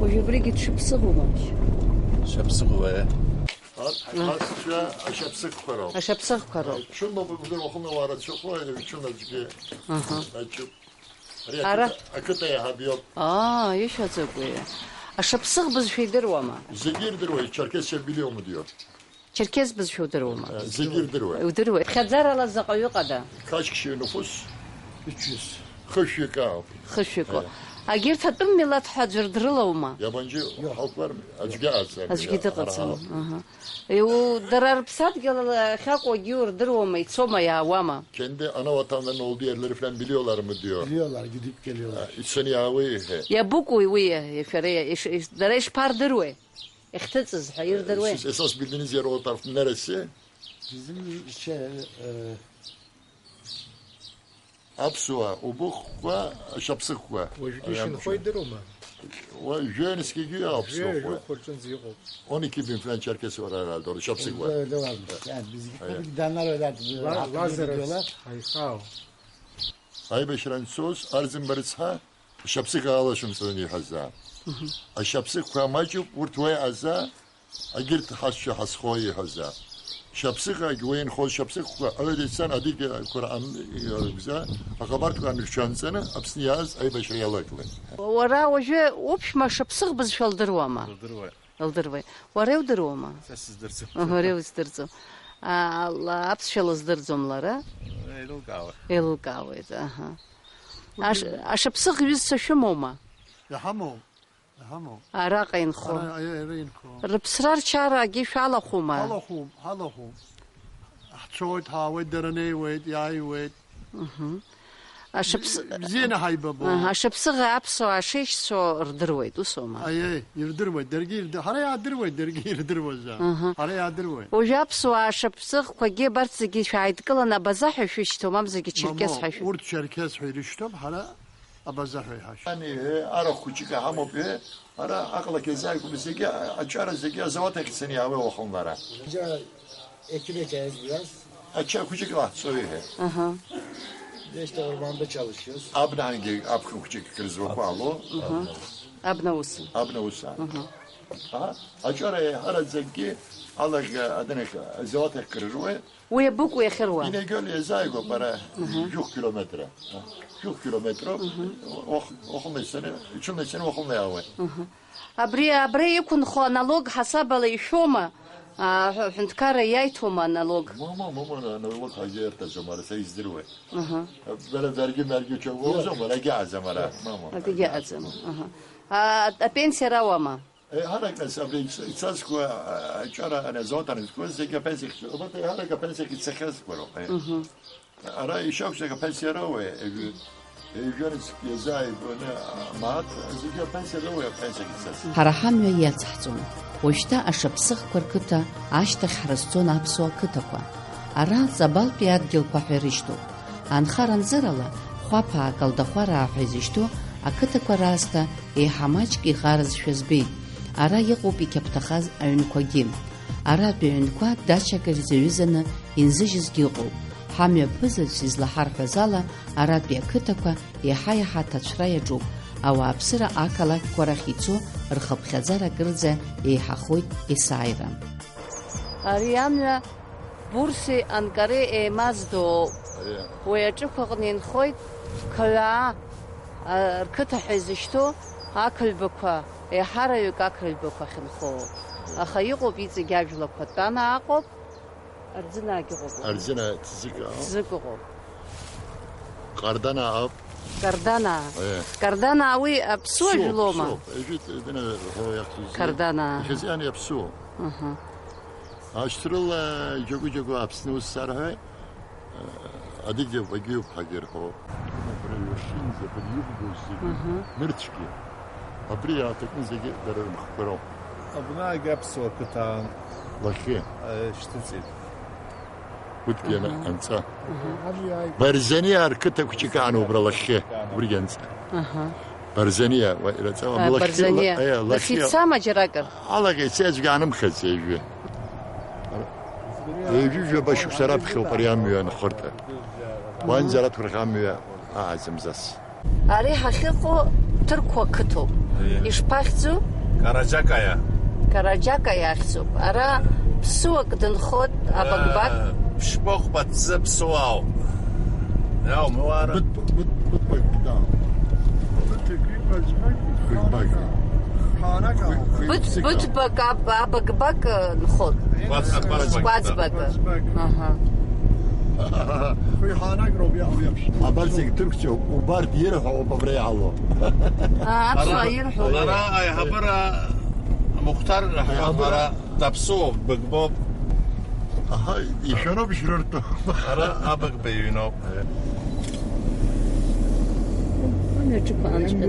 Уажә абригьы дшыԥсыхәоу, мамшь? Шьаԥсыхәуа, э. Ар-, ҳасцәа ашьаԥсыхқәа роуп. Ашьаԥсыхқәа роуп. Ачымазара уахынла уаа рацәахоит, ачымазгьы. Аҳа. Ари ара ақыҭа, ақыҭа иаҳаб иоуп. Аа, ишәаӡакәи? Ашаԥсыӷ бызшәа идыруама? Зегьы ирдыруеит, Черкессиа Билио мыдио. Черкес бызшәа удыруама? Э, зегьы ирдыруеит. Удыруеит. Ԥхьаӡарала заҟаҩы ҟада? Қашьқшьҩы нуфус. Ԥшьҩыс. Хышәҩык ауп. Хышәҩык. Э. Агьырҭ атәым милаҭ ҳәа аӡәыр дрылоума? Иабанџьы ҳалқәар, аӡәгьы аҵам. Аӡәгьы дыҟаӡам. Ара. Аҳа. Иу-, дара рыԥсадгьыл ахьакәу агьы урдыруама, ицома, иаауама? Kendi ana vatanlarına olduğu yerleri falan biliyorlar mı diyor. Biliyorlar, gidip geliyorlar. Ha, icra yapıyor. Иабыкәу уи, шәара иш-, иш-, дара ишԥардыруеи? Иахьҭыҵыз ҳәа ирдыруеи? Siz esas bildiğiniz yer o taraf neresi? Bizim şey, e, Аԥсуаа убыхқәа, ашьаԥсыхқәа. Уажәгьы ишьынхо идыруама? Уа-, жәаҩа наскьагьы иоуп. Жәаҩа сыхәа. Жәохә рҿынӡа иҟоуп. On iki bin falan Черкессиа уара аралдор, шьаԥсыхқәа. Öyle, öyle varmış. Yani bizimki tabii gidenler öyle yaptı. Böyle Лазарев, gidiyorlar. Аихаау. Аибашьра анцоз, Арӡынба рыцҳа, ашьаԥсыхқәа алашәымҵан иҳәаза. Мгм. Ашьаԥсыхқәа маҷуп, урҭ уа иҟаза, Агьырҭ ҳасцәа ҳазхоу иҳәаза. Шьаԥсыхагь уа инхоз шьаԥсыхқәа ала деицан адигьы Қәраан иаргәза, аҟабарҭқәа анырҽанҵаны Аԥсны иааз аибашьра иалагылан. Уара уажәы уԥшәма шаԥсыӷ бызшәа лдыруама? Лдыруеит. Лдыруеит. Уара иудыруама? Са сыздырӡом. Уара иуздырӡом. А, ла-, аԥсшәа лыздырӡом лара? Еилылкаауеит. Еилылкаауеит, аҳа. Аш-, ашаԥсыӷ ҩызцәа шәымоума? Иҳамоуп. Аҳамоуп. Араҟа инхо. Ара, аи-, ара инхо. Рыԥсра рчара акгьы шәалахәума? Ҳалахәуп, ҳалахәуп. Ҳцоит, ҳаауеит, дара неиуеит, иааиуеит. Мгм. Ашыԥс-, Бзианы ҳаибабон. Аҳа, ашыԥсыӷа аԥсуаа шеишьцәоу рдыруеит, усоума? Аиеи, ирдыруеит, даргьы ирды-, ҳара иаадыруеит, даргьы ирдыруазаап. Аҳа. Ҳара иаадыруеит. Уажәы аԥсуаа ашыԥсыӷқәагьы абарҭ зегьы шәааидкыланы абаза ҳәа шәышьҭоу, мамзаргьы черкес Мамоу, ҳәа шәы- урҭ черкес ҳәа ирышьҭоуп, ҳара абаза ҳәа иҳашьҭоуп. Ани, ҳәа, арахә хәыҷык ҳамоуп, ҳәа, ҳара аҟалақь иазааигәоуп зегьы, аҿара зегьы азауад ахь ицаны иаауеит уахынла ара. Џьа, еқьыбеқьа аиз biraz. Ача хәыҷык лаҳцои ҳәа. Аҳа. Деишта ормanda çalışıyoruz. Абнангьы аԥхын хәыҷык кыр зуақәа ало. Аҳа. Абна усы. Абна уса. Аҳа. Аҳа. Аҿара еиҳараӡакгьы алаӷь адынахь азауад ахь кыр руеит. Уи абыкәу иахьыруа? Инагьы иазааигәоуп ара, Аҳа. Жәохә километр. Жәохә километроуп. Аҳа. Уахынла ицаны, ҽынла ицаны уахынла иаауеит. Аҳа. Абри, абра иқәынхо аналог ҳасабала ишәома? А, ҳәынҭқарра иаиҭома аналог? Мама, мама, аналог ҳәа иарҭаӡом, ара са издыруеит. Аҳа. Бара даргьы маргьы ҽа уаузом, ара агьааӡам ара, мама. Акгьы аӡам. Аҳа. А, апенсиа рауама? Еиҳарак нас абри ицазкуа, а, аҿара ани азауад анызкуаз зегьы апенсиахь ицо-, убарҭ еиҳарак апенсиахь ицахьазкуа роуп, е. Мгм. Ара ишакәзар апенсиа роуеи, ежәы-, ежәҩанҵк иазааигәаны, а, мааҭ, зегьы апенсиа роуеи, апенсиахь ицаз. Ҳара ҳамҩа иацаҳҵон. Уажәшьҭа ашаԥсыӷқәа рқыҭа ашьҭахь ҳрызцон аԥсуа қыҭақәа. Ара Ҵабалтәи адгьылқәа ҳәа ирышьҭоуп. Анхара анзырала, Хәаԥаа, Калдахәараа ҳәа изышьҭоу ақыҭақәа раасҭа еиҳа маҷк иӷаразшәа збеит, ара иҟоуп иқьаԥҭахаз аҩнқәагьы. Аратәи аҩнқәа дачак ирзаҩызаны инзыжьызгьы ыҟоуп. Ҳамҩаԥызаҩцәа излаҳарҳәаз ала, аратәи ақыҭақәа еиҳа-еиҳа аҭацәра иаҿуп, ауааԥсыра ақалақьқәа рахь ицо рхыԥхьаӡара акырӡа еиҳахоит есааира. Ари амҩа Бурси Анкареи еимаздоуп. Ари. Уи аҿықә аҟны инхоит Қаҩаа, а, рқыҭа ҳәа изышьҭоу ақыҩбақәа, еиҳараҩык ақыҩбақәа ахьынхоу. Аха иҟоуп иҵегь ажәлақәа, Тәанаа ыҟоуп, Арӡынаагьы ыҟоуп. Арӡына Ҭӡыкә ауп. Ҭӡыкә ыҟоуп. Ҟарданаа ауп. Карданаа. Е. Карданаа уи аԥсуа Ԥсуоуп, жәлоума? Ԥсуоуп. Ежәит, дына, ҳәа иахьӡузи. Карданаа. Иахьазы ани аԥсуоуп. Аҳа. Ашьҭрыла џьагәа-џьагәа Аԥсны ус сарҳәеит, адыгьоуп, агьиоуп ҳәагьы ирҳәо. Абра иуашьынӡа, абра иубоз зегьы, Аҳа. Нырцәгьы. Абри иааҭакны зегьы дара рымхқәа роуп. Абнаагь аԥсуа қыҭан Лахьы. Э, шьҭыҵит. Уигьы Аҳа. Анҵа. Аҳа. Барзаниа рқыҭа хәыҷык аан убра Лахьы, убригь анҵа. Аҳа. Барзаниа, уа, ираҵа, А, Лахьы, Барзаниа. Ла-, э, Лахьы Лахьы. Ицама џьаракыр? Алаҟьа ицеит, аӡәгьы аанымхаӡеит ҩажәи. Ҩажәи жәаба шықәса раԥхьоуп ари амҩа анхырҭа. Уанӡа аратәқәа рахь амҩа ааӡамзас. Ари ҳахьыҟоу ҭырқәа қыҭоуп. Аиеи. Ишԥахьӡу? Караџьакаиа. Караџьакаиа ахьӡуп. Ара ԥсуак дынхоит, абагбак. Э, ԥшьба хәба ҭӡы ԥсуаауп. Иаумуара. Быҭ-, быҭ-, быҭбак, да. Быҭбак. Быҭ-, быҭбак аб-, абагбак, э, нхоит. Гәаҵбак, гәаҵбак. Гәаҵбак. Аҳа. Абарҭ зегь ҭырқәцәоуп, убарҭ ирҳәо ауп абра иаало. А, аԥсуаа Ара, ирҳәо. Ара аиҳабыра Мухтар Раҳман Аиҳабыра. Ара даԥсуоуп, быгбоуп. Аҳа, ишәаноуп, ишрыртәу. Ара абыгба иҩноуп. Амҩаҿықәа анашәа.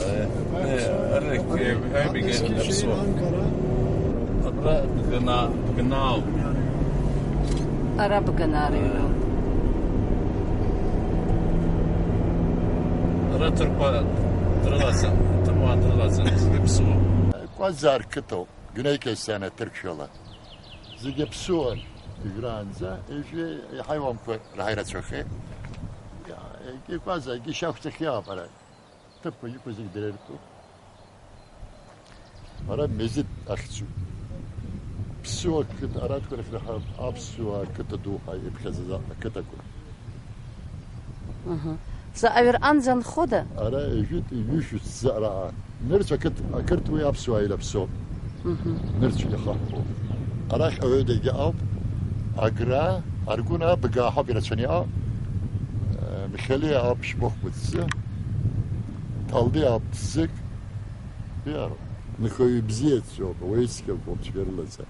Э, э, аррек, э, аибганы даԥсуа. Абра бгана, бгнаау. Ара бгана рыҩноуп. Ара ҭырқәа дрылаӡам, ҭырқәа дрылаӡам, зегьы ԥсуа. Кәазар қыҭоуп, Гәнеи Кьасиана ҭырқәшәала. Зегьы ԥсуан, ижәраанӡа, ижәи иҳаиуанқәа раҳа ирацәахеит. Икәаза, егьи шьахәҵахьиаап ара. Ҭыԥқәа иқәу зегь дара иртәуп. Ара Мезеҭ ахьӡуп. Ԥсуа қыҭа, аратәқәа рахь раҳа аԥсуаа қыҭа ду ҳәа иԥхьаӡаз ақыҭақәа. Аҳа. Заҟаҩы рҟынӡа нхода? Ара ижәит, ҩышәи ҵәҵәа раан. Нырцә ақыҭ, ақырҭуеи аԥсуааи раԥсоуп. Мгм. Нырцә иахаҳҳәо. Арахь ауаҩы дагьыҟоуп. Агра, Аргәына, Бгаа ҳәа ирацәаны иҟоуп. Э, Михалиа ауп Шьбохә Гәыӡӡы. Ҭалдиа ауп Ҭӡык. Иароуп. Нхаҩы бзиа дцәоуп, ауаҩы цқьақәоуп цәгьа рылаӡам.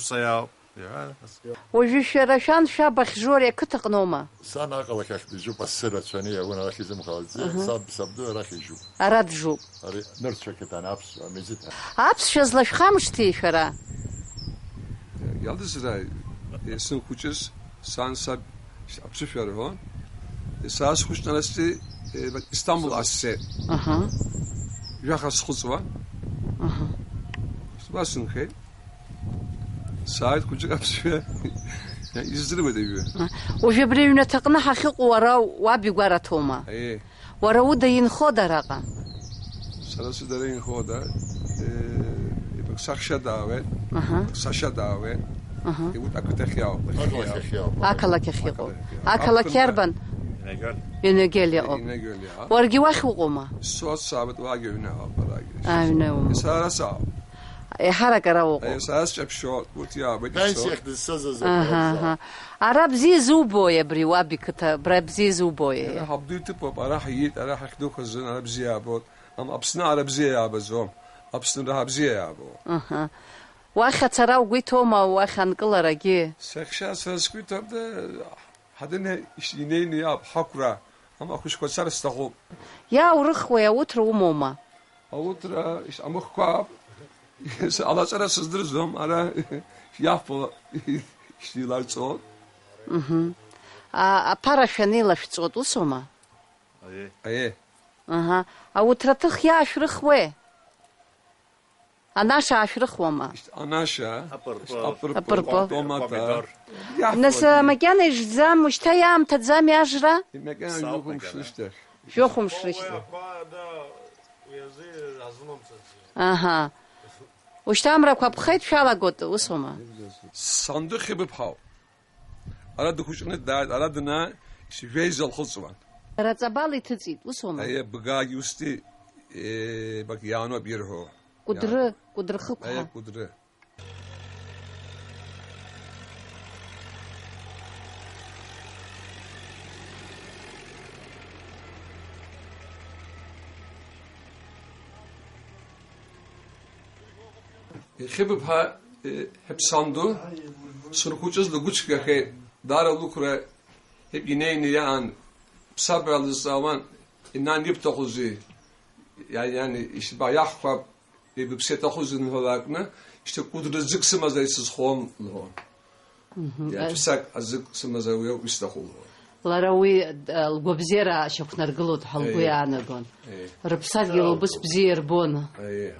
Урса иаауп. Иа, ас- Уажәы шәара шәан шәаб ахьжу ари ақыҭаҟноума? Сан аҟалақь ахь дыжьуп, асы рацәаны иаун арахь изымхалаӡ. Аҳа. Саб, сабду арахь ижьуп. Ара дыжуп. Ари нырцә ақыҭан аԥсуа мезиҭ. Аԥсшәа злашәхамышҭи шәара? Иалдызрааи, сынхәыҷыз, сан саб аԥсышәа рҳәон. Сара схәыҷны арасти, Истамбул ассеит. Аҳа. Жәаха схыҵуан. Аҳа. Сбасынхеит. Сааит хәыҷык аԥсшәа издыруеит аҩы. Уажәы абри аҩнаҭаҟны ҳахьыҟоу уара уаб игәараҭоума? Аиеи. Уара уда инхода араҟа? Сара сыда ара инхода, э, сахьшьа даауеит, Аҳа. Сашьа даауеит. Аҳа. Иут ақыҭахь иаауп. Ақалақь ахь иаауп. Ақалақь ахь иҟоуп. Ақалақь ахь иаауп. Ақалақь иарбан? Инагел. Инагел иҟоуп. Инагел иаауп. Уаргьы уахь уҟоума? Соцсаабыт уаагьы аҩны ауп, араагьы. Аҩны ума. Сара саауп. Еиҳарак ара уҟоуп. Сара сҷаԥшьоит, урҭ иаабеит. Пенсиахь дызцаз азы Аҳа, акәзаап. Аҳа. Ара бзиа зубои абри уаб иқыҭа, бра бзиа зубои? Ара ҳабду иҭыԥоуп, ара ҳиит, ара ҳахьдуқәа зын, ара бзиа иаабоит. Ам, Аԥсны ара бзиа иаабаӡом. Аԥсны раҳа бзиа иаабо. Аҳа. Уахь ацара угәы иҭоума, уахь анкыларагьы? Сахьшьа сара сгәы иҭоуп, да, ҳадын иш-, инеины иаап, ҳақәра, ам, ахәыҷқәа цар сҭахуп. Иааурыхуеи, ауҭра умоума? Ауҭра, иш-, амыхқәа аап. Алаҵара сыздырӡом, ара иафо ишиларҵо. Мгм. А, аԥара шәанеилашәҵоит, усоума? Аиеи. Аиеи. Аҳа. Ауҭраҭых иаашәрыхуеи? Анаша аашәрыхуама? Анаша, Апырпы. Апырпы, Апырпы. Апырпы. Апомада. Помидор. Иаҳфоит. Нас, макьана ижӡам, ушьҭа иаамҭаӡами ажра? Макьана Сауп, жәохә макьана. Мшы рышьҭахь. Жәохә мшы рышьҭахь. Уи азы иазынамҵаӡеит. Аҳа. Ушьҭа амрақәа ԥхеит шәалагоит, усоума? Санду Хьыбыԥҳау. Ара дыхәыҷны дааит, ара днаа, ишәеиза лхыҵуан. Раҵабал иҭыҵит, усоума? Аиеи, бгаагь усти, е, бак иаануп ирҳәо. Кәыдры, Иаануп. Кәыдры хықәҳа. Аиеи, Кәыдры. Хьыбыԥҳа, е, ҳәыԥсанду, сырхәыҷыз лгәыцәгьахеит, даара лықәра ҳәа инеины иаан, ԥсабара лызҵаауан, инан ибҭахузеи, иа-, иани, ишьҭыбаа иаҳхәап, ибыԥсы иаҭахузеи нҳәалакны, шьҭа Кәыдры ӡык сымазар исызхон, лҳәон. Мгм. Иаҳәсак азык сымазар уи ауп исҭаху, лҳәон. Лара уи, э, лгәабзиара шьақәнаргылоит ҳәа лгәы Аиеи. Иаанагон. Аиеи. Рыԥсадгьыл Аиеи. Убыс бзиа ирбон. Аиеи.